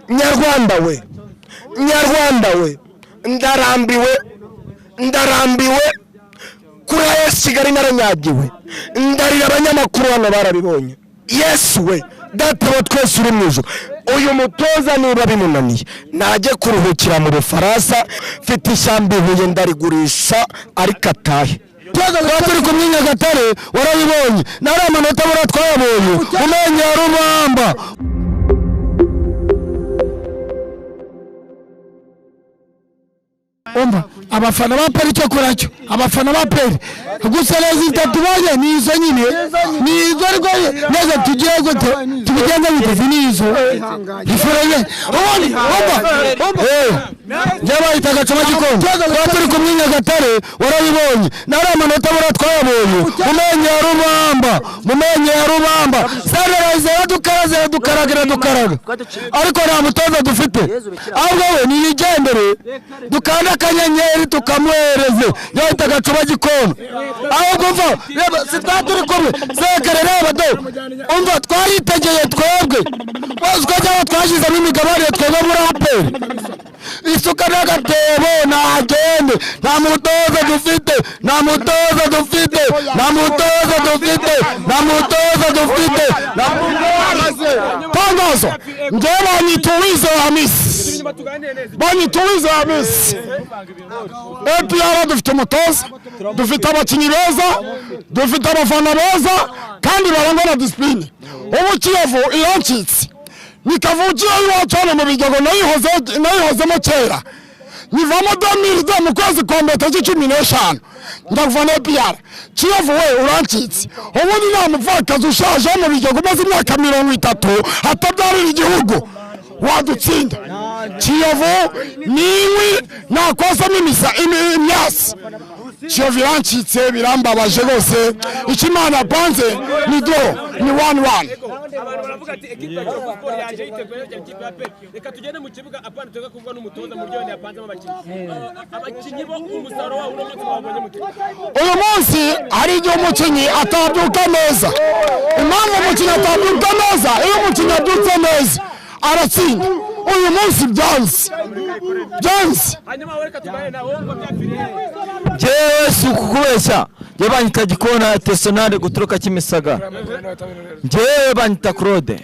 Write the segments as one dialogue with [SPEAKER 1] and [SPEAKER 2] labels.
[SPEAKER 1] Nyarwanda we, Nyarwanda we, ndarambiwe, ndarambiwe. Kuri AS Kigali naranyagiwe, ndarira, abanyamakuru hano barabibonye. Yesu we, Data wa twese uri mu ijuru, uyu mutoza niba bimunaniye najye kuruhukira mu Bufaransa. Mfite ishyamba i Huye, ndarigurisha, ariko atahe.
[SPEAKER 2] Tuba turi kumwe i Nyagatare, warabibonye, nari amanota buriya twayabonye umenya ya rubamba. Umva, abafana ba APR, icyo kora cyo, abafana ba APR gusa résultat tubonye ni izo nyine, ni izo. Ariko neza tugiye gute, tubigenza bite? Ni izo ifuranye ubundi. Umva, njye bahita agacuma gikombe. Tuba turi kumwe i Nyagatare, warabibonye, nari amanota buriya twayabonye mu menyo ya rubamba, mu menyo ya rubamba. Sanirayizi iradukaraze, iradukaraga, iradukaraga, ariko nta mutoza dufite. Ahubwo we niyigendere, dukanda akanyenyeri tukamuhereze. Yahita agacuma gikona. Ahubwo umva, reba, si twari turi kumwe sekere? Reba do, umva, twaritegeye twebwe bose ko cyangwa twashyizemo imigabane twebwe muri APR. Isuka n'agatebo, ntagende. Nta mutoza dufite, nta mutoza dufite, nta mutoza dufite, nta mutoza dufite, nta.
[SPEAKER 1] Tangazo: njyewe banyita Uwizeye Hamisi, banyita Uwizeye Hamisi. APR dufite umutoza, dufite abakinnyi beza, dufite abafana beza kandi barangwa na discipline. Ubu Kiyovu irancitse, ni kavukire y'iwacu hano mu Biryogo. Nayihozemo kera, nyivamo 2002 mu kwezi kwa mbere, tariki 15, ndakuva na APR. Kiyovu we, urancitse. Ubundi nta mupfakazi ushaje wo mu Biryogo umaze imyaka 30 atabyarira igihugu wadutsinda. Kiyovu ni inkwi nakosamo imyasi. Kiyovu irancitse, birambabaje rwose. Icyo Imana yapanze ni draw, ni 1-1.
[SPEAKER 3] Abantu baravuga ati ekipa ya Kiyovu Sport yaje yiteguye cyane ikipe ya APR. Reka tugende mu kibuga, apana tuze kuvuga n'umutoza mu buryo wenda yapanzemo abakinnyi. Abakinnyi bo, umusaruro wabo uno munsi wabonye muti?
[SPEAKER 1] Uyu munsi hari igihe umukinnyi atabyuka neza. Impamvu umukinnyi atabyuka neza, iyo umukinnyi abyutse neza aratsinda. Uyu munsi byanze, byanze.
[SPEAKER 3] Hanyuma wowe, reka tuganire nawe, wowe ngo byapfiriye?
[SPEAKER 4] Njyewe si ukukubeshya, njyewe banyita Gikona Tesonari guturuka Kimisagara. Njyewe banyita Claude.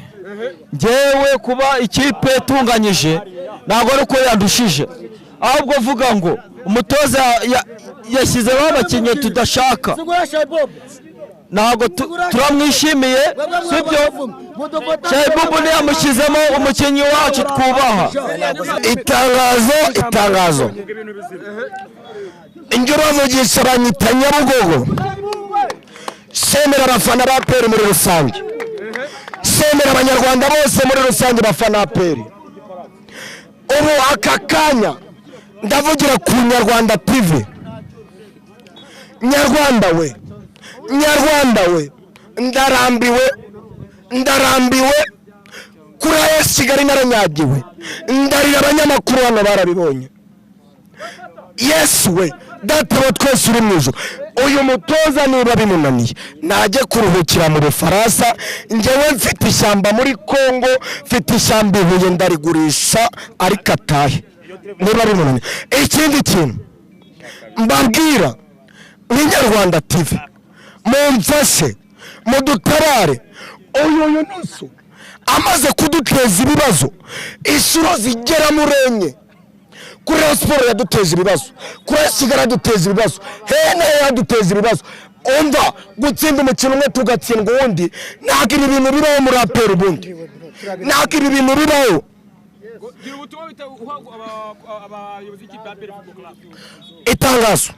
[SPEAKER 4] Njyewe kuba ikipe itunganyije ntabwo ari uko yandushije, ahubwo vuga ngo umutoza yashyizemo abakinnyi tudashaka. Ntabwo turamwishimiye, sibyo? Shayibubu ntiyamushyizemo umukinnyi wacu twubaha.
[SPEAKER 1] Itangazo, itangazo! Injyo bavugisha banyita Nyabugogo. Semera abafana ba APR muri rusange, semera Abanyarwanda bose muri rusange bafana APR. Ubu aka kanya ndavugira ku Nyarwanda TV. Nyarwanda we, Nyarwanda we, ndarambiwe, ndarambiwe. Kuri AS Kigali naranyagiwe, ndarira, abanyamakuru hano barabibonye. Yesu we, Data wa twese uri mu ijuru, uyu mutoza niba bimunaniye najye kuruhukira mu Bufaransa. Njyewe mfite ishyamba muri Kongo, mfite ishyamba i Huye, ndarigurisha, ariko atahe niba bimunaniye. Ikindi kintu mbabwira nk'inyarwanda TV, mumfashe mudutabare. Uyu Yunusu amaze kuduteza ibibazo inshuro zigera muri enye. Kuri Rayon Sport yaduteje ibibazo, kuri AS Kigali yaduteza ibibazo, hene yaduteza ibibazo. Umva, gutsinda umukino umwe tugatsindwa uwundi, ntabwo ibi bintu bibaho muri APR. Ubundi ntabwo ibi bintu bibaho.
[SPEAKER 3] Gira ubutumwa bita uha abayobozi b'ikipe ya APR Football Club.
[SPEAKER 1] Itangazo: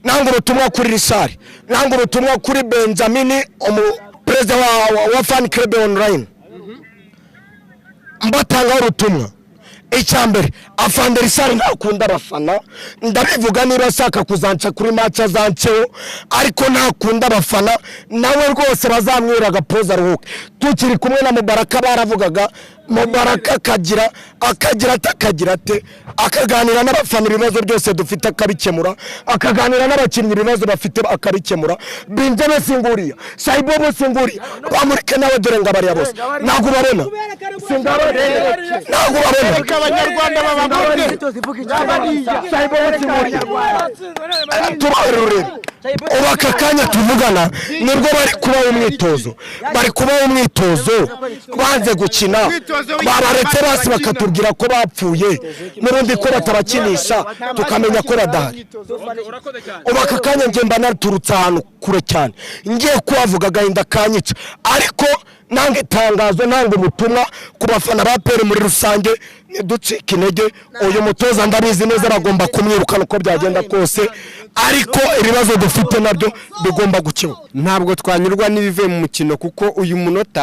[SPEAKER 1] nanga ubutumwa kuri Richard, nanga ubutumwa kuri Benjamin, umuperezida wa fan club online. Mbatangaho ubutumwa. Icya mbere, afande Richard ntakunda abafana. Ndabivuga, niba ashaka kuzanca kuri match azanceho, ariko ntakunda abafana. Nawe rwose bazamwira agapoza aruhuke. Tukiri kumwe na Mubaraka baravugaga. Mubaraka akagira akagira ate, akagira ate, akaganira n'abafana, ibibazo byose dufite akabikemura, akaganira n'abakinnyi, ibibazo bafite akabikemura. Binjeme singuriya, Sayibobo singuriya, bamureke nawe. Dore ngo abariya bose ntabwo ubabona, ntabwo ubabona.
[SPEAKER 5] Abanyarwanda bababone.
[SPEAKER 1] Sayibobo singuriya, tubaherure. Ubu aka kanya tuvugana nibwo bari kubaha umwitozo, bari kubaha umwitozo, banze gukina. Babaretse basi bakatubwira ko bapfuye n'ubundi, ko batabakinisha, tukamenya ko badahari.
[SPEAKER 3] Urakoze cyane.
[SPEAKER 1] Ubu aka kanya njye mba naturutse ahantu kure cyane, ngiye kuhavuga agahinda kanyica. Ariko nanga itangazo, nanga ubutumwa ku bafana ba APR muri rusange: ntiducike intege. Uyu mutoza ndabizi neza bagomba kumwirukana uko byagenda kose, ariko ibibazo dufite nabyo bigomba gukemuka.
[SPEAKER 5] Ntabwo twanyurwa n'ibivuye mu mukino kuko uyu munota